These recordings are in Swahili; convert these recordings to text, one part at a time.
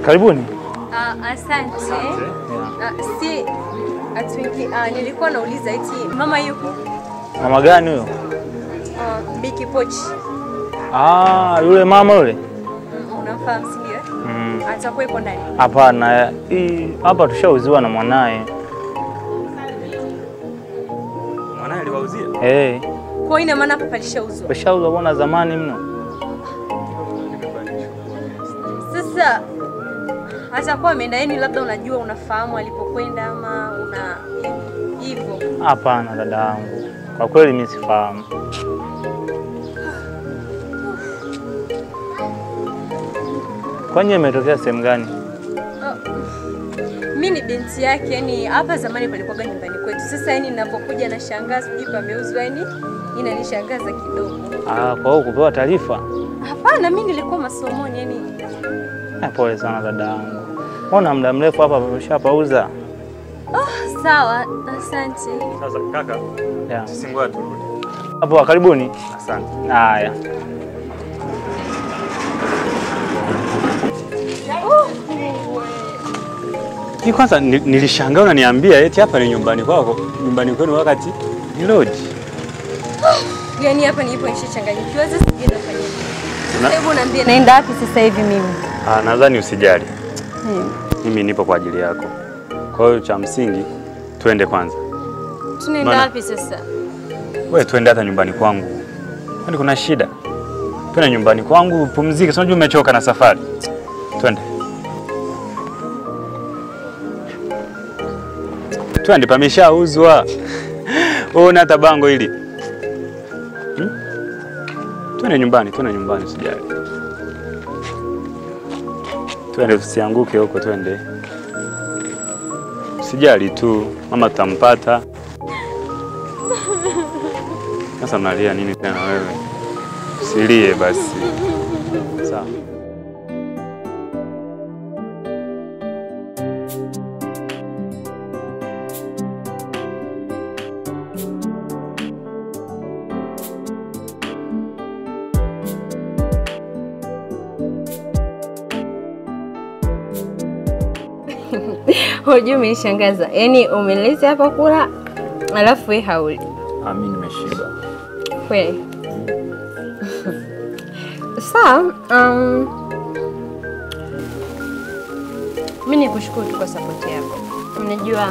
Karibuni. Asante. Si atuingi, nilikuwa nauliza eti mama yuko? Mama gani huyo? Biki Pochi. Ah, yule mama yule? Unamfahamu si ndio? Atakuwa yuko ndani? Hapana, hapa tushauziwa na mwanae. Mwanae aliwauzia? Eh. Kwa ina maana hapa palishauzwa? Palishauzwa bwana zamani mno. Sasa atakuwa ameenda, yani labda unajua unafahamu alipokwenda ama una hivyo? Hapana dada yangu. Kwa kweli mimi sifahamu. Kwani imetokea sehemu gani? Mimi ni binti yake, yani hapa zamani palikuwa nyumbani kwetu. Sasa yani ninapokuja na shangazi sijui pameuzwa, yani inanishangaza kidogo. Ah, kwa hiyo kupewa taarifa? Hapana, mimi nilikuwa masomoni yani. Pole sana dada yangu. Mbona muda mrefu hapa pameshapauza? Oh, sawa, asante. Sasa kaka, yeah. Sisi ngoja turudi. Hapo karibuni. Asante. Haya. Ni kwanza nilishangaa unaniambia eti hapa ni nyumbani kwako, nyumbani kwenu wakati ni lodge. Yaani hapa nilipo nishachanganyikiwa sasa sijui nafanya nini. Hebu niambie naenda wapi sasa hivi mimi? Ah, nadhani usijali. Mimi nipo kwa ajili yako. Kwa hiyo cha msingi twende kwanza. Tunaenda wapi sasa? Wewe twende hata nyumbani kwangu. Kwani kuna shida? Twende nyumbani kwangu upumzike, si unajua umechoka na safari. Twende. Twende, pameshauzwa. Ona hata bango hili. Twende nyumbani, twende nyumbani usijali. Twende tusianguke huko, twende. Usijali tu, mama tutampata. Sasa unalia nini tena wewe? Usilie basi. Sawa. Unajua umenishangaza. Yaani umeleta hapa kula alafu wewe hauli. Mimi nimeshiba. Kweli. Sawa, mimi nikushukuru tu kwa support yako. Unajua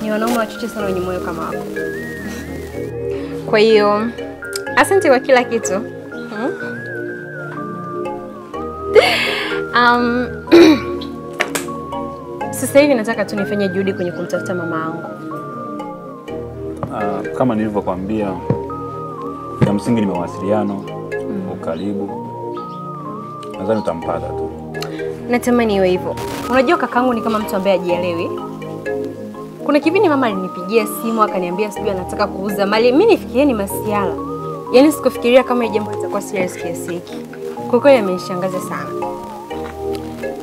ni wanaume wachache sana wenye moyo kama wako. Kwa hiyo asante kwa kila kitu. Sasa hivi nataka tu nifanye juhudi kwenye kumtafuta mama yangu. Kama nilivyokuambia, ya msingi ni mawasiliano, ukaribu. Nadhani utampata tu. Natamani iwe hivyo. Unajua kakangu ni kama mtu ambaye hajielewi. Kuna kipindi mama alinipigia simu akaniambia sijui anataka kuuza mali. Mimi nifikirie ni masiala. Yaani sikufikiria kama hili jambo litakuwa serious kiasi hiki. Kwa kweli amenishangaza sana.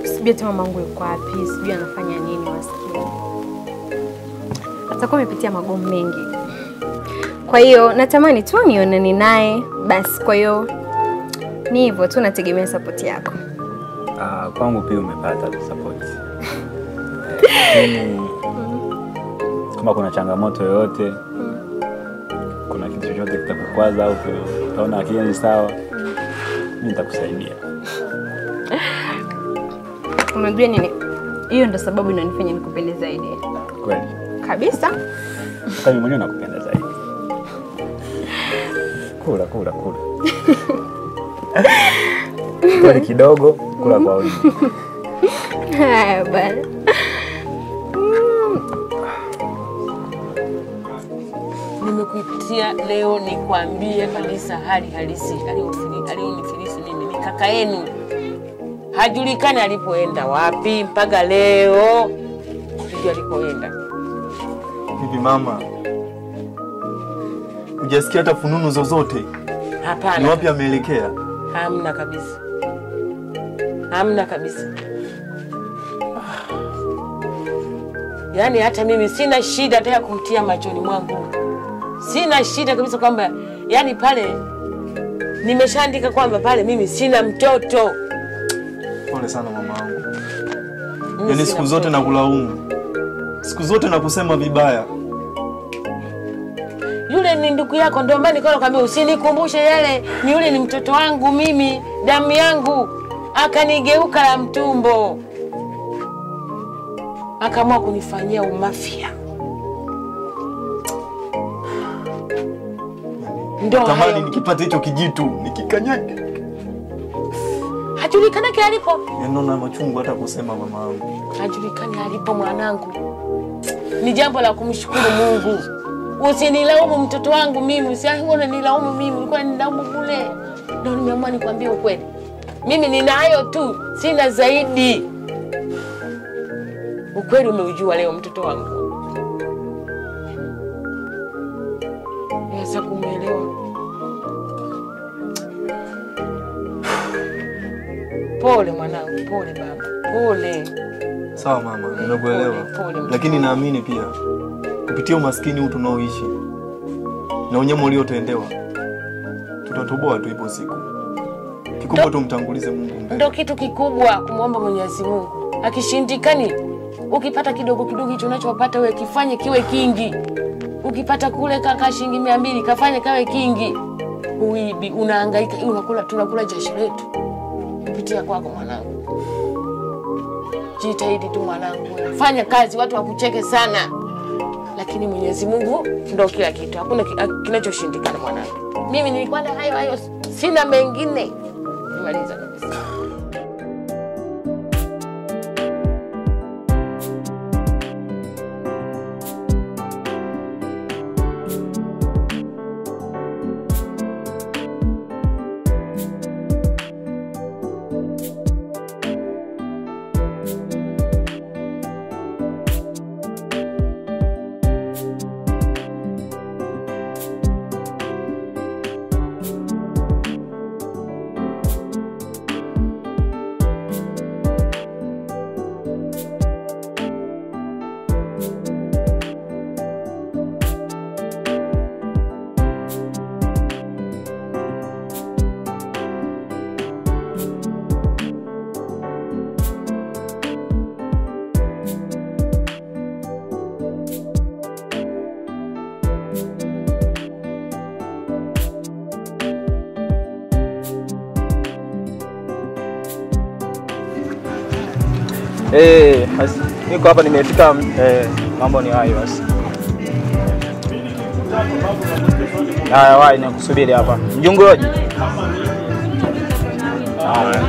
Sijui hata mamangu yuko wapi, sijui anafanya nini maskini. Atakuwa amepitia magumu mengi. Kwa hiyo natamani tu nionane naye basi. Kwa hiyo ni hivyo tu, nategemea support yako. Kwangu pia umepata support. Kama kuna changamoto yoyote, kuna kitu chochote kitakukwaza au utaona akili sawa, mimi nitakusaidia. Unajua nini? Hiyo ndo sababu inanifanya nikupende zaidi. Kweli? Kabisa. Hata mimi mwenyewe nakupenda zaidi. Kula kula kula. Kula kidogo, kula kwa wingi. Haya bwana. Nimekuitia leo nikwambie kabisa hali halisi alionifilisi mimi ni kaka yenu. Hajulikani alipoenda wapi mpaka leo. Sijui alikoenda. Hivi mama, hujasikia hata fununu zozote? Hapana. Ni wapi ameelekea? Hamna kabisa. Hamna kabisa. Yaani hata mimi sina shida hata ya kumtia machoni mwangu. Sina shida kabisa kwamba yani pale nimeshaandika kwamba pale mimi sina mtoto. Pole sana mama yangu. Yaani siku zote nakulaumu. Siku zote nakusema vibaya. Yule ni ndugu yako, ndio maana nilikuwa nakwambia usinikumbushe yale. Ni yule ni mtoto wangu mimi, damu yangu. Akanigeuka la mtumbo. Akaamua kunifanyia umafia. Ndio tamani nikipata hicho kijitu nikikanyage. Hajulikani alipo. Naona machungu hata kusema mama yangu. Hajulikani alipo mwanangu. Ni jambo la kumshukuru Mungu. Usinilaumu mtoto wangu mimi, usiangu nilaumu mimi, ulikuwa nilaumu bure. Ndio nimeamua nikwambie ukweli. Mimi ninayo tu, sina zaidi. Ukweli umeujua leo mtoto wangu. Niweza kumuelewa. Pole mwanangu, pole baba, pole. Sawa mama, nimekuelewa. Lakini naamini pia kupitia umaskini huu tunaoishi na unyama uliotendewa, tutatoboa tu ipo siku. Kikubwa tumtangulize Mungu mbele. Ndio kitu kikubwa kumuomba Mwenyezi Mungu. Akishindikani, ukipata kidogo kidogo hicho unachopata wewe kifanye kiwe kingi. Ukipata kule kaka shilingi 200 kafanye kawe kingi. Uibi, unahangaika, unakula, tunakula jasho letu. Kupitia kwako mwanangu. Jitahidi tu mwanangu. Fanya kazi, watu wakucheke sana. Lakini Mwenyezi Mungu ndio kila kitu. Hakuna kinachoshindikana mwanangu. Mimi nilikuwa na hayo hayo, sina mengine. Nimaliza kabisa. Basi niko hapa nimefika, mambo ni hayo basi. Haya, wapi nakusubiri hapa. Mjungoje? Haya.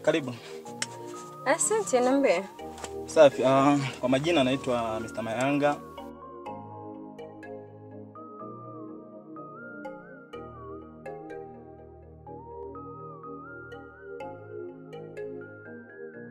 Karibu. Asante, niambie. Safi. Kwa majina naitwa Mr. Mayanga,